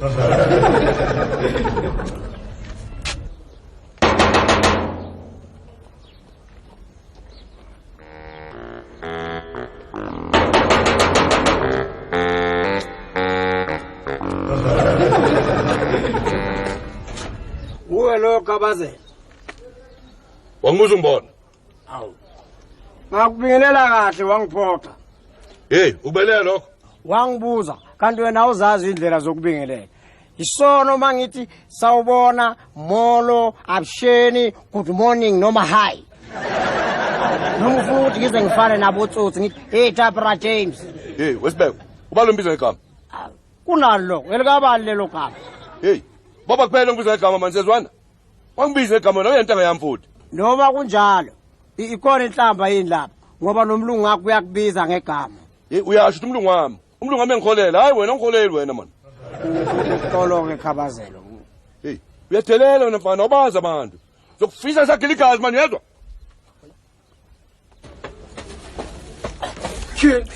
Uwe lo Khabazela. Wangibuza ungibona. Awu. Ngakubingelela kahle wangiphoxa. Hey, ubelele lokho. Wangibuza kanti wena awuzazi indlela zokubingelela. Isono mangithi sawubona, molo, abusheni, good morning noma hi. Noma ufuna ukuthi ngize ngifane nabotsotsi ngithi hey Tabra James. Hey, wesibeko. Ubala umbiza ngegama. Kunalo elikabani lelo gama. Hey, baba kuphela ngibiza ngegama manje sezwana. Wangibiza ngegama nawe yentanga yami futhi. Noma kunjalo ikhona inhlamba yini lapha ngoba nomlungu wakho uyakubiza ngegama. Hey, uyasho ukuthi umlungu wami. Umlungu wami engikholela. Hayi wena ungikholeli wena man. Uxolo-ke Khabazelo. Hey, uyadelela wena mfana, awubazi abantu. Zokufisa sakhela igazi manje uyezwa?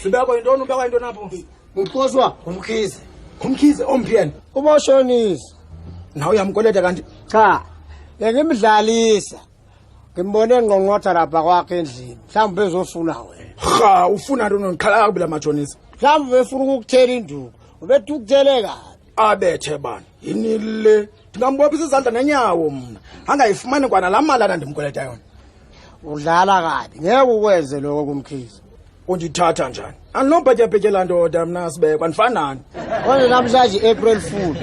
Sibekwa yintoni ubekwa yintoni apho? Ngixoshwa ngumkhize. Ngumkhize omphi yena? Uboshonisa. Nawe uyamkweleta kanti? Cha. Bengimdlalisa. Ngimbone engqongqotha lapha kwakhe endlini. Mhlawumbe bezofuna wena. Ha, ufuna ntoni ngikhala kakubi la matshonisa. Mhlawumbe befuna ukukuthela induku. Ubethi ukuthele kabi. Abethe bani? Yini le? Ndingambophisa izandla nenyawo mna. Angayifumani kwana laa mali andimkweleta yona. Udlala kabi. Ngeke ukwenze lokho kumkhize. Undithatha njani? Andinobhetyebhetye ndoda mna sibekwa ndifanani. Konje namhlanje i-April Fool.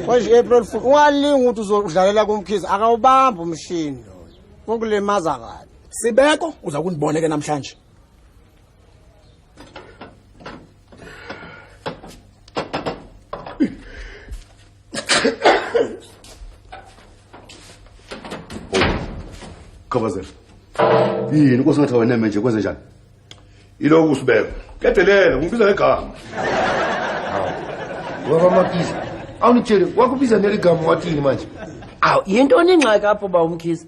Konje i-April Fool. Ungalingi ukuthi uzodlalela kumkhize akawubamba umshini loyo. Ukulimaza kabi. Sibeko uza kundibona ke namhlanje. Khabazela. Yini inkosi ngathi aweneme nje kwenze njani? Ilokhu usibeko. Kuyadelela, ngibiza ngegama. Baba Makiza, awunitshele wakubiza neligama wathini manje? Awu, yintoni ingxaki apho ba umkhize?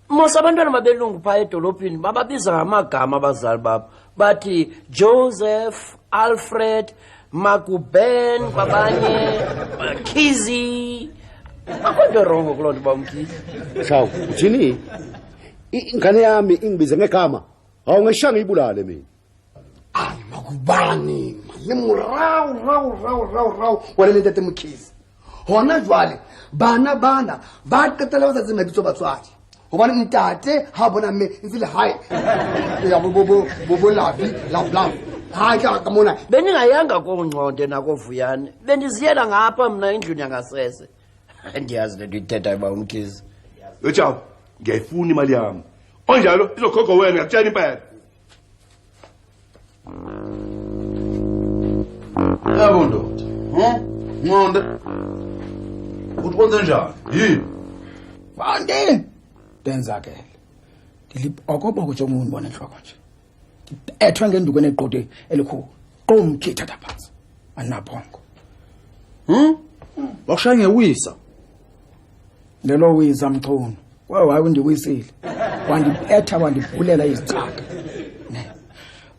Mos abantwana babelungu phaa edolophini bababiza ngamagama abazali babo. Bathi Joseph, Alfred, Makuben, kwabanye, Khizi. Akho nto rongo kuloo nto ba umkhize. Shawu, uthini? Ingane yami ingibize ngegama. Hawu ngisha ngiyibulale mina. Ay, makubani le morao rao rao rao rao wa le ntate Mkhize. Hona jwale bana bana ba qetela ba sa tsebe mabitso batswadi. Hobane ntate ha bona mme ntse le hae ya bo bo bo bo bo lavi lav lav. Ha tla ka mona. Bendingayanga koongconde nakoovuyane. Bendiziyela ngapha mna endlwini yangasese. Ndiyazi le nto ithethayo uba umkhize. Wetshawu, ngiyayifuna imali yami. Onjalo izokhokha wena ngiyakutshela impela. Yabo ndoda. Huh? Nqonde. Uthi kwenze njani? Yini? Fande. Ndenzakele. Ndilibhokobhoko njengoba undibona entloko nje. Ndibethwe ngenduku eneqodi elikhulu. Qumkhi thatha phantsi. Andinabhongo. Wakushaya ngewisa. Lelo wisa Mchunu. Kwaye waye undiwisile. Wandibetha wandibhulela izicaka. Ne.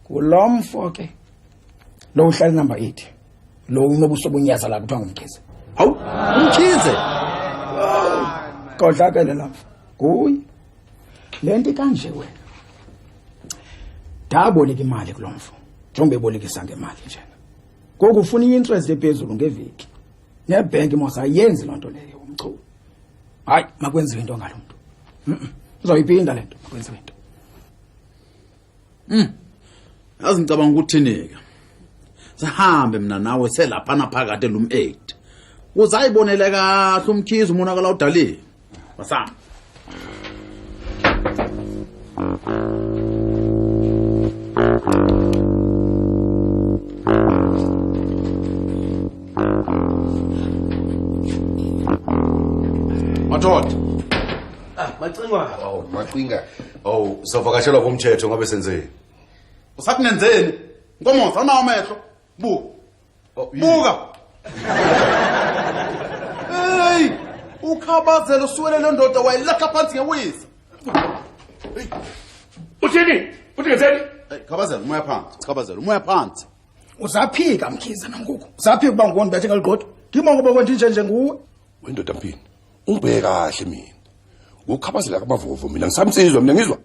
Kulo mfo ke lo uhlala number 8. Lo unobuso obunyaza la kuthiwa ngumkhize. Hawu, umkhize. Kodlakele lapho. Nguye. Le nto kanje wena. Ndaboleka imali kulo mfo. Njengoba ebolekisa ngemali njena. Ngoku ufuna i-interest ephezulu ngeveki. Nebhenki mos ayenzi loo nto leyo umchuku. Hayi, makwenziwe into ngalo mntu. Uzoyiphinda le nto, makwenziwe into. Yazi ngicabanga ukuthini-ke. Sihambe mina nawe selaphana phakathi elum 8. Ukuze ayibonele kahle umkhize umonakalo awudalile. Basam. Madoda. Ah, macingwane. Awu, macinga. Awu, savakashelwa bomthetho ngabe senzeni? Usathi nenzeni? Nkomo, awunawo amehlo. Buka. Oh, yini? Buka. Hey, ukhabazela usuwele le ndoda wayilahla phansi ngewisa. Uthini? Uthi ngenzeni? Hey, khabazela umoya phansi, khabazela umoya phansi. Uzaphika Mkhize nangoku. Uzaphika uba nguwe ndibethe ngeliqodo. Ngimo ngoba kwenje nje nguwe. Wendoda mpini, ungibheke kahle mina. Ngokukhabazela kamavovo mina ngisamsizwa mina ngizwa.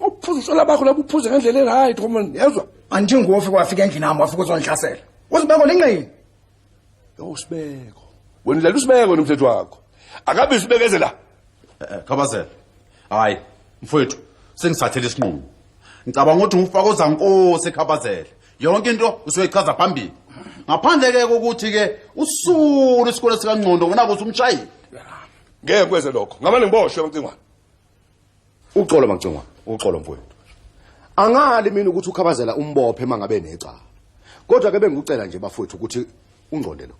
Uphuza utshwala bakho lapho uphuze ngendlela e-right ngoba yezwa. Andithi nguwe ofike wafika endlini yami wafika uzondihlasela. Uzibeko linqini. Yo usibeko. Wena udlala usibeko nomthetho wakho. Akabe usibekeze la. Khabazela. Hayi, mfowethu, sengisathele isinqumo. Ngicabanga ukuthi ufaka ozankosi ekhabazela. Yonke into usuyichaza phambili. Ngaphandle ke kokuthi ke usule isikole sikaNgcondo wona kuthi umshayile. Ngeke ngikwenze lokho. Ngamane ngiboshwe macingwane. Uxolo macingwane, uxolo mfowethu. Angali mina ukuthi ukhabazela umbophe mangabe necala. Kodwa ke bengikucela nje bafowethu ukuthi ungqonde lo.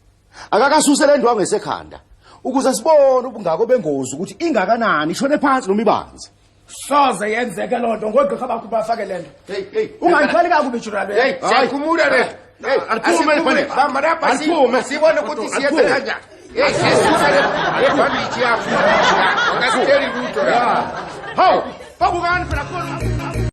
Akakasuse le ndwangu esekhanda ukuze sibone ubungako bengozi ukuthi ingakanani ishone phansi noma ibanzi. Soze yenzeke loo nto ngogqirha bakho bafake le nto. Hey, hey. Ungayithwali kakubi Juralwe. Hey, siyakhumula le. Hey, Aliphume asikhumule. leli. Bamba lapha Aliphume. sibone ukuthi siyenza Aliphume. kanjani. Hey, siyasusa le. Le bandage yakho. Ungasitsheli lutho la. Hawu, babukani phela khona.